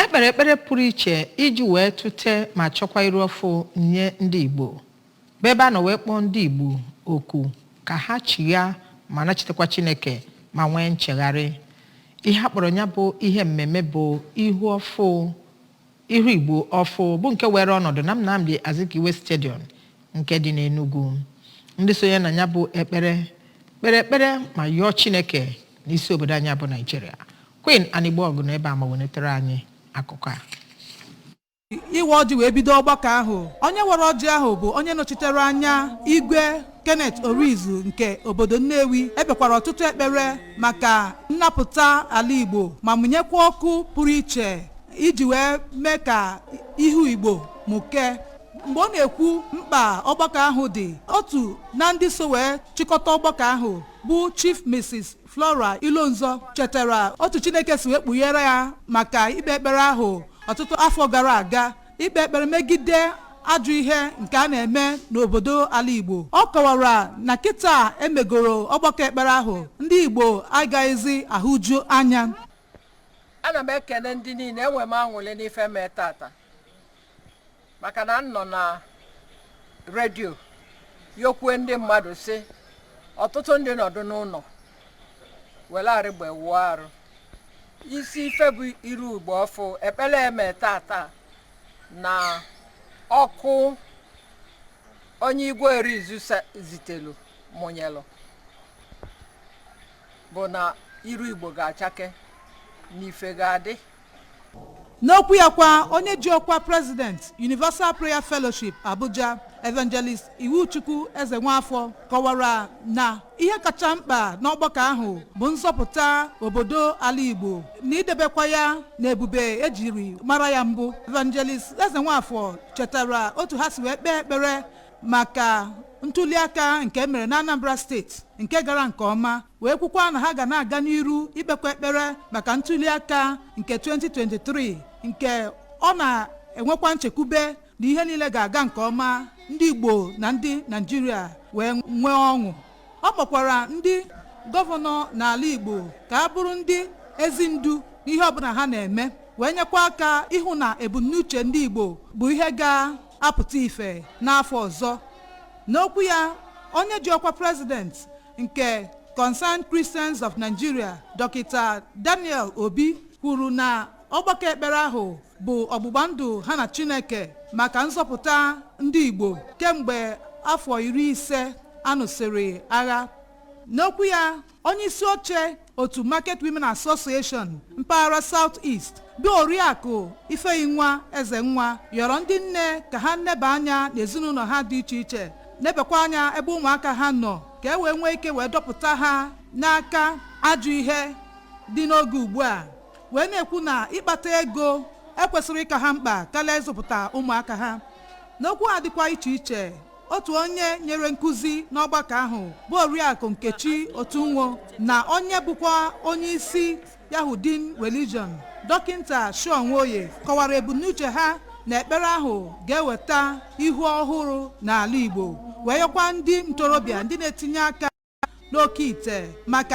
Ekpere ekpere pụrụ iche iji wee tụte ma chọkwa iru ọfụ nye ndị Igbo, bụ ebe a nọ wee kpọọ ndị Igbo oku ka ha chigha ma nachitekwa Chineke ma nwee nchegharị. Ihe a kpọrọ ya bụ ihe mmemme bụ ihu ọfụ, ihu Igbo ọfụ, bụ nke were ọnọdụ na Nnamdi Azikiwe Stadium nke dị n'Enugu. Ndị sonye na ya bụ ekpere kpere ekpere ma yọọ Chineke n'isi obodo anyị bụ Naijiria. Queen Anigbogu nọ ebe a ma welitere anyị akụkọ a. Ịwa ọjị wee bido ọgbakọ ahụ, onye were ọjị ahụ bụ onye nọchitere anya Igwe Kenneth Orizu nke obodo Nnewi. Ekpekwara ọtụtụ ekpere maka nnapụta ala Igbo ma mụnyekwa ọkụ pụrụ iche iji wee mee ka ihu Igbo mụkee. Mgbe ọ na-ekwu mkpa ọgbakọ ahụ dị, otu na ndị so wee chịkọta ọgbakọ ahụ bụ Chief Mrs. Flora Ilonzo chetara otu Chineke si wee kpughere ya maka ikpe ekpere ahụ ọtụtụ afọ gara aga, ikpe ekpere megide ajọ ihe nke a na-eme n'obodo ala Igbo. Ọ kọwara na kịta emegoro ọgbakọ ekpere ahụ, ndị Igbo agaghịzi ahụju anya. Ana m ekene ndị niile. Enwe m aṅụrị n'ife mee tata, maka na m nọ na redio yokwue ndị mmadụ si ọtụtụ ndị nọdụ n'ụlọ were arịgbe wụọ arụ. Isi ife bụ iru Igbo ọfụ, ekpere eme tata na ọkụ onye Igwe Orizu zitelu mụnyelụ bụ na iru Igbo ga-achake n'ife ga-adị. N'okwu ya kwa, onye ji ọkwa President, Universal Prayer Fellowship, Abuja, Evangelist Iwuchukwu Eze Nwafọ, kọwara na ihe kacha mkpa n'ọgbakọ ahụ bụ nzọpụta obodo ala Igbo na idebekwa ya na ebube ejiri mara ya mbụ. Evangelist Eze Nwafọ chetara otu ha si wee kpee ekpere maka ntuliaka nke emere na Anambra Steeti nke gara nke ọma, wee kwukwa na ha ga na-aga n'iru ikpekwa ekpere maka ntuliaka nke 2023, nke ọ na-enwekwa nchekwube na ihe niile ga-aga nke ọma, ndị Igbo na ndị Naijiria wee nwee ọṅụ. Ọ kpọkwara ndị gọvanọ n'ala Igbo ka a bụrụ ndị ezi ndu n'ihe ọbụla ha na-eme, wee nyekwa aka ịhụ na ebumnuche ndị Igbo bụ ihe ga-apụta ife n'afọ ọzọ. N'okwu ya, onye ji ọkwa President nke Concerned Christians of Nigeria, Dọkịta Daniel Obi, kwuru na ọgbakọ ekpere ahụ bụ ọgbụgba ndụ ha na Chineke maka nzọpụta ndị Igbo kemgbe afọ 50 anụsịrị agha. N'okwu ya, onye isi oche otu Market Women Association mpaghara South East, bụ Oriakụ Ifeyinwa Ezenwa, yọrọ ndị nne ka ha neba anya n'ezinụlọ ha dị iche iche, nebakwa anya ebe ụmụaka ha nọ, ka e wee nwee ike wee dọpụta ha n'aka ajọ ihe dị n'oge ugbu a, wee na-ekwu na ịkpata ego ekwesịrị ịka ha mkpa karịa ịzụpụta ụmụaka ha. N'okwu a dịkwa iche iche, otu onye nyere nkụzi n'ọgbakọ ahụ bụ Oriakụ Nkechi Otunwo na onye bụkwa onye isi Yahudin Religion, Dọkịnta Shawn Nwoye, kọwara ebumnuche ha na ekpere ahụ ga-eweta ihu ọhụrụ n'ala Igbo, wee yọkwa ndị ntorobịa ndị na-etinye aka n'oke ite maka